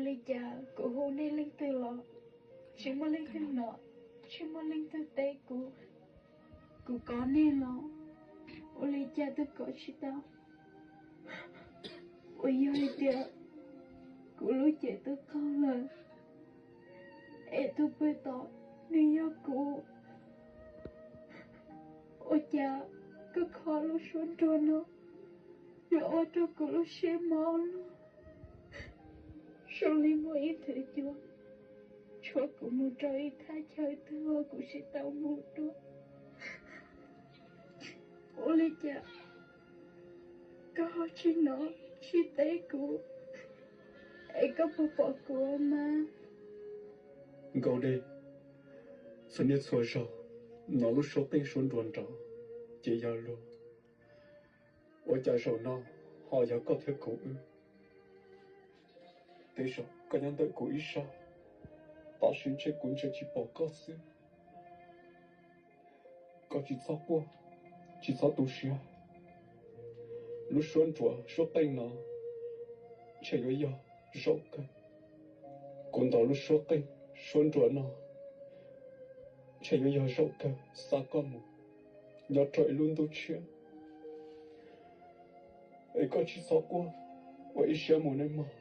Li cas kuv hu nej leej twg los tsis muaj leej twg hnov, tsis muaj leej twg teb kuv. Kuv kov nej los ua li cas twb kov tsis tau. Uas yog hais tias kuv lub cev twb qaug lawm, es tus pw tod nws yog kuv, ua cas koj kho lub suab nruas no yuav ua rau kuv lub siab mob luaj? Zoo li muaj ib nthwv cua tshuab kuv mus rau ib thaj chaw twg uas kuv tsis tau mus dua. Ua li cas koj ho tsis hnov tsis teb kuv, es koj puas pom kuv mas? Nkauj Dej, txhua niaj txhua zaug hnov lub suab qeej suab nruas nrov ces yog luag. Ua cas zaum no ho yog koj thiab kuv wb? Tej zaum koj nyob ntawm kuv ib sab, tab sis ntshe kuv ntsia tsis pom koj xwb. Koj tsis txhob quaj, tsis txhob tu siab. Lub suab nruas suab qeej no ntshe yuav yog zaum kawg. Kuv ntaus lub suab qeej suab nruas no ntshe yuav yog zaum kawg xa koj mus nyob rau ib lub ntuj tshiab. Es koj tsis txhob quaj, ua ib siab mus nawb mog.